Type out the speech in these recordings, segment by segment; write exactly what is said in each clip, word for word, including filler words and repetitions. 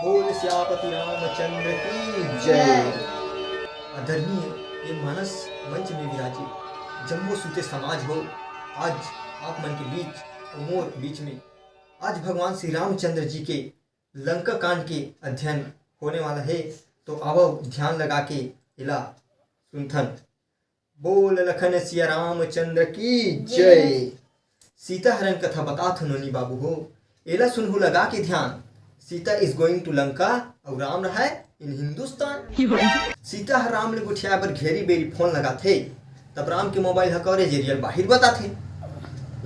बोल सियापति रामचंद्र की जय। आदरणीय ये मानस मंच में विराजे जम्मो सुते समाज हो, आज आप मन के बीच और मोर बीच में आज भगवान श्री रामचंद्र जी के लंका कांड के अध्ययन होने वाला है। तो आवव ध्यान लगा के एला सुनथन। बोल लखन सिया रामचंद्र की जय। सीता हरण कथा बतात हो नोनी बाबू हो, एला सुनहु लगा के ध्यान। Sita is going to Lanka, अउ राम रहय in हिंदुस्तान। सीता ह राम ले गोठियाए बर घेरी बेरी फोन लगाथे, तब राम के मोबाइल ह कवरेज एरियल बाहिर बताथे।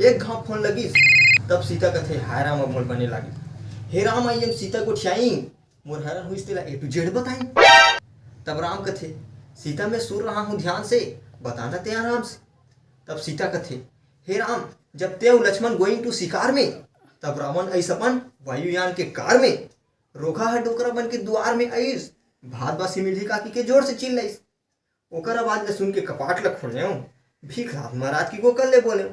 एक घांव फोन लगिस, तब सीता कथे, "हाय राम, अब मोर बने लागे। हे राम, आई एम सीता गोठियाई, मोर हरण होइस तेला A to Z बताई।" तब राम कथे, "सीता, मैं सुन रहा हूँ ध्यान से, बताना ते आराम से।" तब सीता कथे, "हे राम, जब ते अउ लक्ष्मण going to शिकार में, तब रावण अइस अपन वायुयान के कार में, रोघा ह डोकरा बन के दुआर में अइस, भात बासी मिलही काकी के जोर से चिल्लाइस। ओकर आवाज ल सुन के कपाट ल खोलेंव, भीखनाथ महाराज की गोकल ले बोलेंव।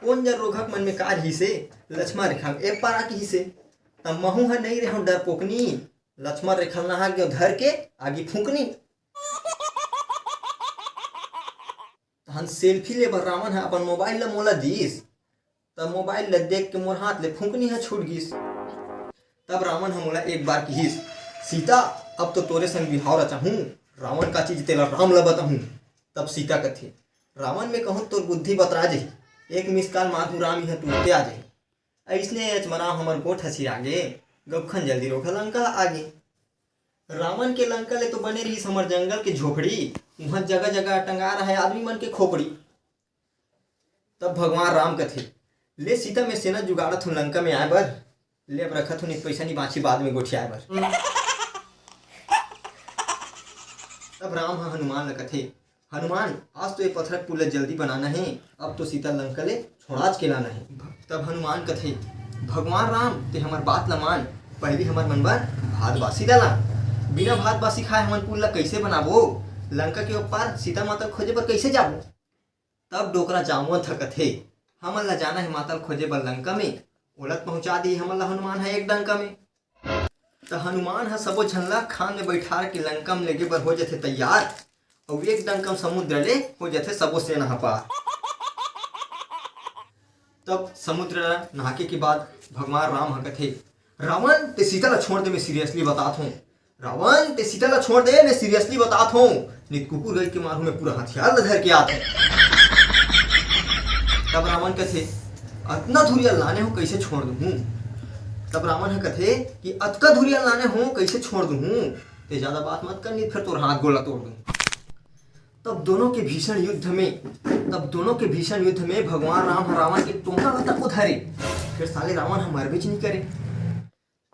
कोन जन रोघक मन में का रहिसे, लक्ष्मण रेखा ए पारा किहिसे। तब महूं ह नइ रेहंव डरपोकनी, लक्ष्मण रेखा ल नहा के धर के आगी फूंकनी।" तहन सेल्फी ले बर रावण ह अपन मोबाइल ल मोला दिस। तब मोबाइल ल देख के मोर हाथ ले फूंकनी ह छूट गिस। तब रावण ह मोला एक बार किहिस, "सीता, अब तो तोरे संग बिहाव रचाहूं, रावण का चीज तेला राम ल बताहूं।" तब सीता कथे, "रावण में कहूं तोर बुद्धि बतरा जही, एक मिस कॉल मारहूं राम इहां तुरते आ जही। अइसने अचमराव हमर गोठ ह सिरागे, गपखन जल्दी रोघा लंका आगे।" रावण के लंका ले तो बने रहिस हमर जंगल के झोपड़ी, उहां जगह जगह टंगा रहय आदमी मन के खोपड़ी। तब भगवान राम कथे, "ले सीता, मैं सेना जुगाड़त हूं लंका में आए बर, ले अब रखत हूं, नहीं पैसा नहीं बांची बाद में गोठियाए बर।" तब राम ह हनुमान ल कथे, "हनुमान, आज तो ये पथरा पुल ल जल्दी बनाना हे, अब तो सीता लंका ले छोड़ाच के लाना हे।" तब हनुमान कथे, "भगवान राम, ते हमर बात ल मान, पहली हमर मन बर भात बासी डाला। बिना भात बासी खाए हमन पुल ल कइसे बनाबो? लंका के ओ पार सीता माता ल खोजे बर कइसे जाबो?" तब डोकरा जामवंत ह कथे, "हमन ल जाना हे माता ल खोजे बर लंका में, ओला त पहुंचा दिही हमन ल हनुमान ह एक डंका में।" त हनुमान ह सबो झन ल खान में बइठार के लंका में लेगे बर हो जथे तैयार, अउ एक डंका में समुद्र ले हो जथे सबो सेना ह पार। तब समुद्र ल नहाके के बाद भगवान राम ह कथे, "रावण, ते सीता ल छोड़ दे, मैं seriously बतात हूं। रावण, ते सीता ल छोड़ दे, मैं seriously बतात हूं, नित कुकुर गई के मारहूं, मैं पूरा हथियार ल धर के आत हूं।" तब रावण कथे, "अतना धुरिया लाने हो, कइसे छोड़ दूं?" तब रावण ह कथे कि "अतका धुरिया लाने हो, कइसे छोड़ दूं? ते ज्यादा बात मत कर, नहीं फिर तोर हाथ गोला तोड़ दूं।" तब दोनों के भीषण युद्ध में, तब दोनों के भीषण युद्ध में भगवान राम ह रावण के टोंटा ल तको धरे, फिर साले रावण ह मरबेच नहीं करे।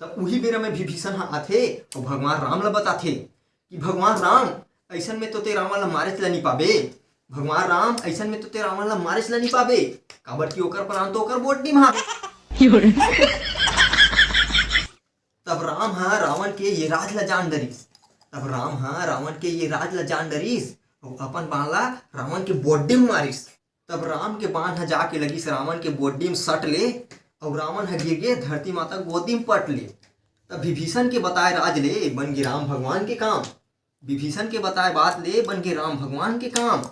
तब उही बेरा में विभीषण ह आथे अउ भगवान राम ल बताथे कि भगवान राम, अइसन में तो ते रावण ल मारेच ल नी पाबे। भगवान राम, अइसन में तो ते रावण ल मारेच ल नी पाबे, काबर कि ओकर प्राण तो ओकर बोड्डी म हावे। तब राम ह रावण के ये राज ल जान डरिस। तब राम ह रावण के ये राज ल जान डरिस अउ अपन बाण ल रावण के बोड्डी म मारिस। तब राम के बाण ह जाके लगिस रावण के बोड्डी म सट ले, अउ रावण ह गिर गे धरती माता गोदी म पट ले। तब विभीषण के बताए राज ले बन गे राम भगवान के काम। विभीषण के बताए बात ले बन गे राम भगवान के काम।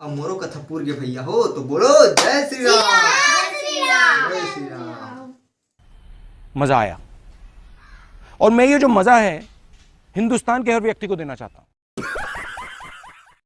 अब मोरो कथा पूर गे भैया हो, तो बोलो जय श्री राम। जय श्री राम। मजा आया। और मैं ये जो मजा है हिंदुस्तान के हर व्यक्ति को देना चाहता हूं।